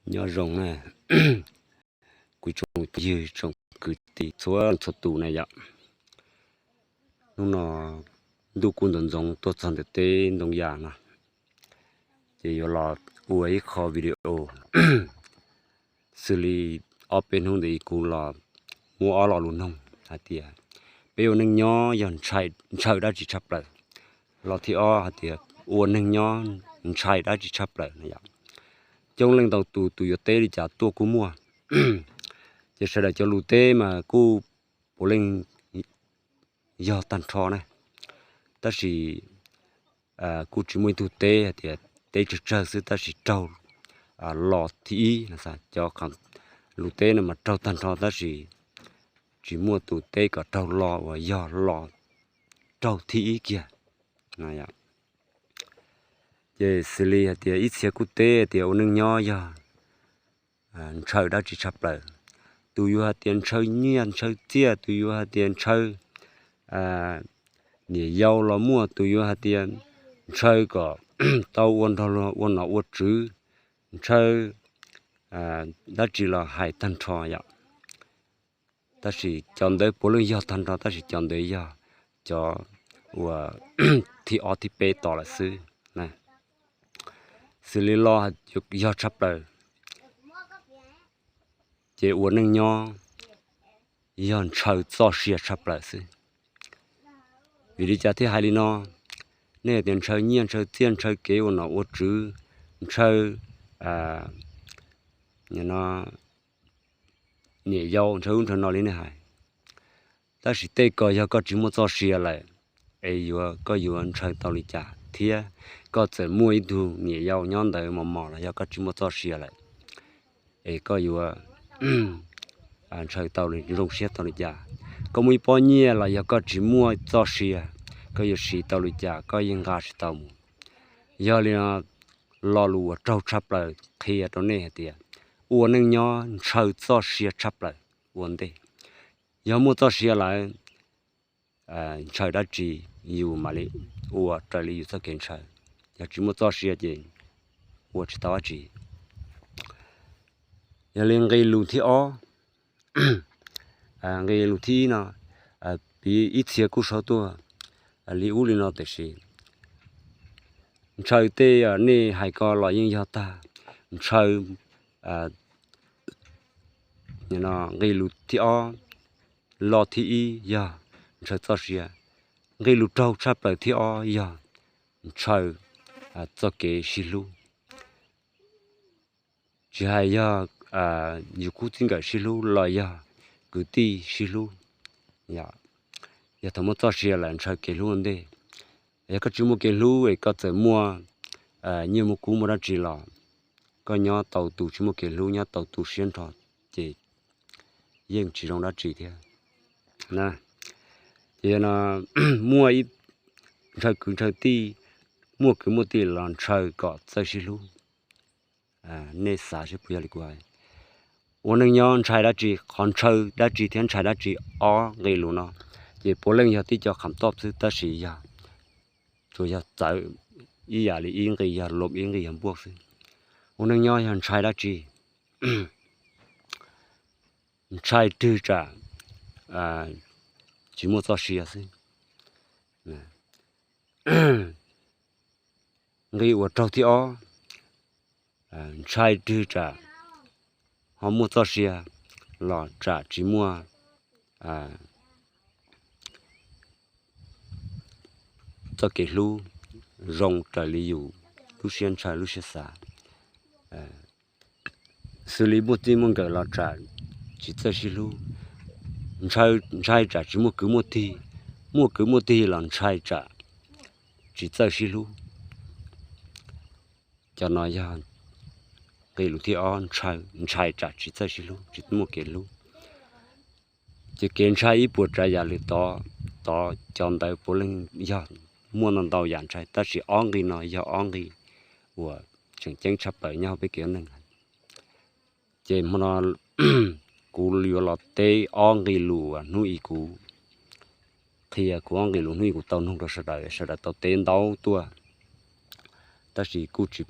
Nyob zoo na, kuv tsoom phooj ywg tsoom kwv tij txhua txhua tus na yom. Hnub no ntuj kuj ntxoov ntxoov tuaj txog ntawm teb ntoo yam no, ces yuav los ua ib qho video xws li ob peb hnub ntawd kuv los muab ob lo lus noog hais tias peb ua neej nyob yog ntshaw dab tsi tshaj plaws, lo thib ob hais tias ua neej nyob ntshai dab tsi tshaj plaws no yom. Coob leej ntau tus tus yuav teb li cas tuaj kuj muaj, ces sawv daws cov lus teb mas kuj puav leej yog tag nrho na, tab sis kuj tsis muaj ib tug teb hais tias teb tsawg tsawg xwb tab sis raug lo thib ib no. Cov lus teb no mas raug tag nrho tab sis tsis muaj tus teb kom raug lo uas yog lo raug thib ib kiag. Ces xws li hais tias ib txhia kuj teb hais tias ua neej nyob yog ntshaw dab tsi tshaj plaws. Tus yuav hais tias ntshaw nyiaj ntshaw txiaj, tus yuav hais tias ntshaw niam yau los muaj, tus yuav hais tias ntshaw kom tau ua nrog luag ua nom ua tswv, ntshaw dab tsi los hais tag nrho yom. Tab sis cov ntawd puav leej yog tag nrho tab sis cov ntawd yog cov uas thib ob thib peb tos lawm xwb. Xws li lo yog tshaj plaws, ces ua neej nyob yog ntshaw txoj sia tshaj plaws xwb. Vim li cas thiaj hais li no? Nej tias ntshaw nyiaj ntshaw txiaj, ntshaw kev ua nom ua tswv, ntshaw niam yau, ntshaw ub ntshaw no li nej hais, tab sis tej ko yog koj tsis muaj txoj sia lawm es yuav koj yuav ntshaw tau li cas thiab? Koj txawm muaj ib tug niam yau nyob ntawd mos mos los yog koj tsis muaj txoj sia lawm es koj yuav ntshaw tau zoo siab tau li cas? Koj muaj ib pob nyiaj los yog koj tsis muaj txoj sia, koj yuav siv tau li cas? Koj yeej nqa tsis tau mus. Yog li no, lo lus uas raug tshaj plaws qhia rau nej hais tias ua neej nyob ntshaw txoj sia tshaj plaws ua ntej. Yog muaj txoj sia lawm, ntshaw dab tsi yus mam li ua raws li yus txoj kev ntshaw. Yog tsis muaj txoj sia ces ua tsis tau dab tsi. Yog li nqe lus thib ob, nqe lus thib ib no, piv ib txhia kuj sau tuaj li ub li no tiam sis ntshaw tej nej hais ko los yeej yog tag. Ntshaw, nqe lus thib ob, lo thib ib yog ntshaw txoj sia. Nqe lus raug tshaj plaws thib ob yog ntshaw txoj kev sib hlub. Tsis hais yog yus khub txij nkawm sib hlub los yog kwv tij sib hlub, yog thaum muaj txoj sia lawm ntshaw kev hlub ua ntej. Yog koj tsis muaj kev hlub es koj txawm muaj nyiaj muaj kub muaj dab tsi los koj nyob tau tus tsis muaj kev hlub, nyob tau tu siab nrho ces yeej tsis zoo dab tsi thiab. Ces no muaj ib, ntshaw kwv ntshaw tij, muaj kwv muaj tij los ntshaw kom txawj sib hlub. Nej xav seb puas yog li kuv hais? Ua neej nyob ntshai dab tsi, qhov ntshaw dab tsi thiab ntshai dab tsi, ob nqe lus no ces puav leej yog tib co kham toj xwb tab sis yog tsuas yog txawv ib yam li ib nqi yog lom ib nqi yog npuaj xwb. Ua neej nyob yog ntshai dab tsi? Ntshai twg tsam tsis muaj txoj sia xwb. Nqi uas raug thib ob, ntshai twg tsam ho muaj txoj sia los tsam tsis muaj txoj kev hlub zoo raws li yus lub siab ntshaw lub siab xav. Xws li muaj txij muaj nkawm los tsam tsis txawj sib hlub. Ntshai tsam tsis muaj kwv muaj tij, muaj kwv muaj tij los ntshai tsam tsis txawj sib hlub. Cov no yog nqe lus thib ob, ntshai tsam tsis txawj sib hlub, tsis muaj kev hlub. Ces kev ntshai ib puas tsav yam li tod, tod cov ntawd puav leej yog muaj ntau ntau yam ntshai tab sis ob nqi no yog ob nqi uas tseem ceeb tshaj plaws nyob hauv peb kev ua neej. Ces hmo no kuv yuav los teb ob nqi lus uas hnub i kuv qhia kuv ob nqi lus hnub i kuv tau noog rau sawv daws, sawv daws tau teb ntau tuaj, tab sis kuj tsis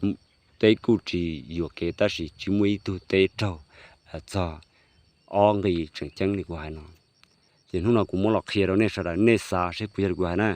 teb kuj tsis yuam kev tab sis tsis muaj ib tug teb raug txog ob nqi tseem ceeb li kuv hais no. Ces hnub no kuv muab los qhia rau nej sawv daws nej xav seb puas yog li kuv hais na.